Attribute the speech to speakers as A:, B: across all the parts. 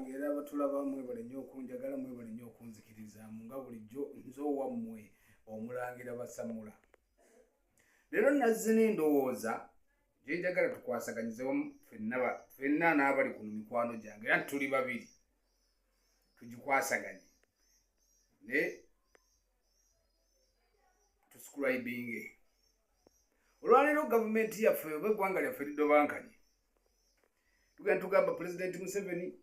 A: Era abatulaba, mwebale nnyo okunjagala, mwebale nnyo okunzikirizaamu. Nga bulijjo, nze owammwe Omulangira Basamula. Leero nazze n'endowooza gyenjagala tukwasaganyizewamu ffenna n'abali kuno, mikwano gyange, era tuli babiri, tugikwasaganye ne tusubscribinge. Olwaleero gavumenti yaffe oba eggwanga lyaffe lidobankanye. Tugenda tugamba Pulezidenti Museveni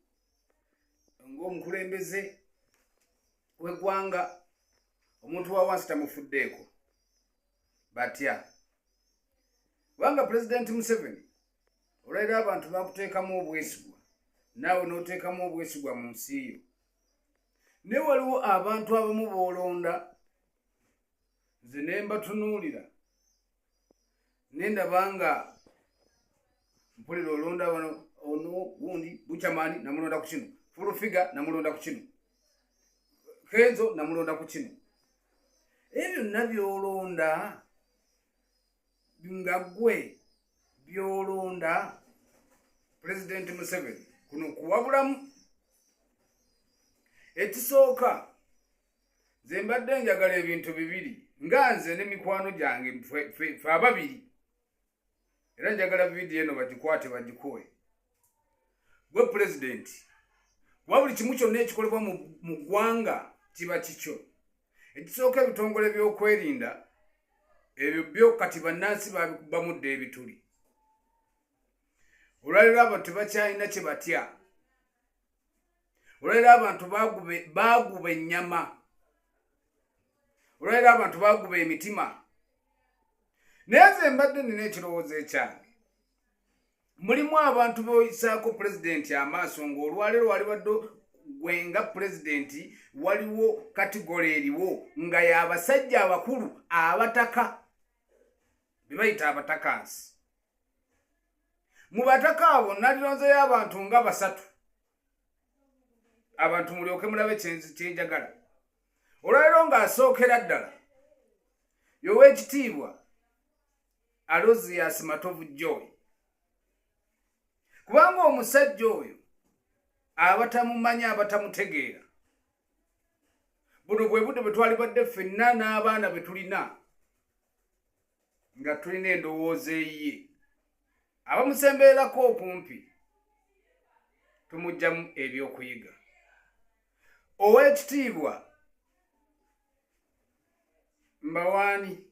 A: ng'omukulembeze w'eggwanga, omuntu wa wansi tamufuddeeko. Batya? Kubanga Pulezidenti Museveni, olwaleero abantu bakuteekamu obwesigwa, naawe n'oteekamu obwesigwa mu nsi yo, naye waliwo abantu abamu b'olonda, nze ne mbatunuulira ne ndaba nga mpulira olonda bano, ono gundi Buchaman namulonda ku kino, Full Figure namulonda ku kino, Kenzo namulonda ku kino. Ebyo byonna byolonda nga gwe byolonda, Pulezidenti Museveni, kuno kuwabulamu. Ekisooka, nze mbadde njagala ebintu bibiri, nga nze ne mikwano gyange fe ababiri, era njagala vidiyo eno bagikwate bagikuwe gwe Pulezidenti, kuba buli kimu kyonna ekikolebwa mu ggwanga kiba kikyo. Ekisooka, ebitongole by'okwerinda ebyo byo kati bannansi babikubamudde ebituli. Olwaleero abantu tebakyalina kye batya. Olwaleero abantu baaguba ennyama. Olwaleero abantu baaguba emitima. Naye nze mbadde nina ekirowoozo ekyange. Mulimu abantu boyisaako, Pulezidenti, amaaso, ng'olwaleero walibadde gwe nga Pulezidenti waliwo category eriwo nga y'abasajja abakulu, abataka, be bayita abatakansi. Mu bataka abo nalironzeyo abantu nga basatu, abantu mulyoke mulabe kyenjagala. Olwaleero ng'asookera ddala y'Owekitiibwa Alozias Matovu Joy, kubanga omusajja oyo abatamumanyi, abatamutegeera, buno bwe budde bwe twalibadde ffenna n'abaana be tulina nga tulina endowooza eyiye. Abamusembererako okumpi tumugjamu ebyokuyiga. Owekitiibwa Mbawaani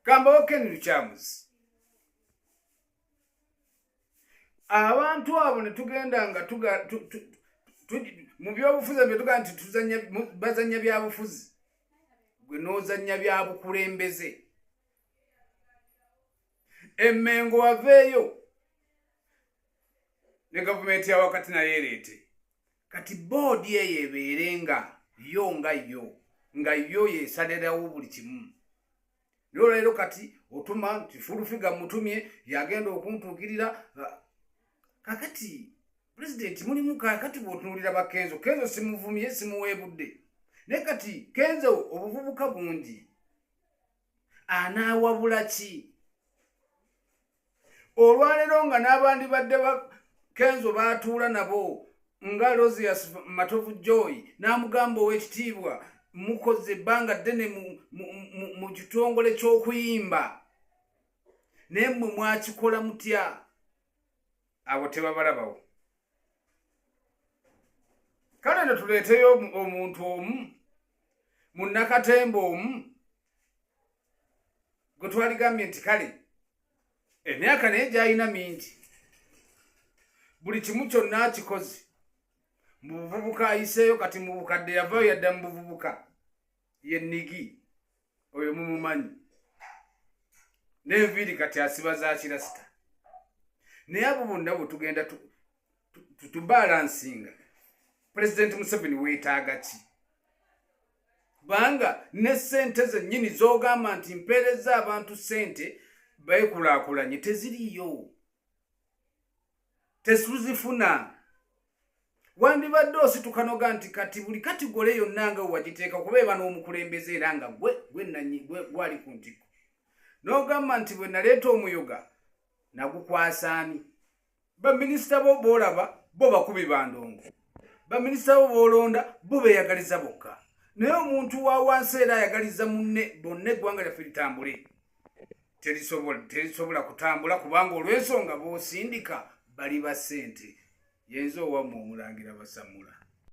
A: Kambawo Ken Lukyamuzi, abantu abo ne tugenda nga mu byobufuzi ebyo tugamba nti bazanya byabufuzi, gwe n'ozanya byabukulembeze. Emmengo waveeyo ne gavumenti ya wakati naye ereete kati boodi eyo ebeere nga yo nga yo yesalirawo buli kimu. Naye olwaleero kati otuma nti Full Figure mutumye, yagenda okuntuukirira. Kakati Pulezidenti, mulimu kakati bw'otunuulira bakenzo, Kenzo simuvumye, simuweebudde, naye kati Kenzo obuvubuka bungi, anaawabula ki olwaleero nga n'abandibadde ba Kenzo baatuula nabo nga Rosius Matovu Joy n'amugamba, "Owekitiibwa, mukoze ebbanga ddene mu kitongole ky'okuyimba, naye mmwe mwakikola mutya?" Abo tebabalabawo. Kale no tuleeteyo omuntu omu munnakatemba omu gwe twaligambye nti kale emyaka naye gyalina mingi, buli kimu kyonna akikoze mu buvubuka, ayiseeyo kati mu bukadde, yavaayo yadda mu buvubuka, ye Nigi oyo mumumanyi, n'enviiri kati asiba za kirasita. Naye abo bonna bwe tugenda tubalansinga, Pulezidenti Museveni weetaaga ki? Kubanga ne ssente zennyini z'ogamba nti mpeereza abantu ssente beekulaakulanye teziriiyo, tetuzifuna. Wandibadde osituka noga nti kati buli category yonna nga wewagiteeka, kuba eba n'omukulembeze, era nga gwe gwali ku ntikko, n'ogamba nti bwe naleeta omuyoga nagukwasaani? Baminisita bo boolaba Bo bakubi ba ndongo. Baminisita bo b'olonda bo beeyagaliza bokka. Naye omuntu wa wansi era ayagaliza munne bonna eggwanga lyaffe litambule. Terisobola kutambula kubanga olw'ensonga b'osindika bali ba ssente. Yenze owammwe omulangira Basammula.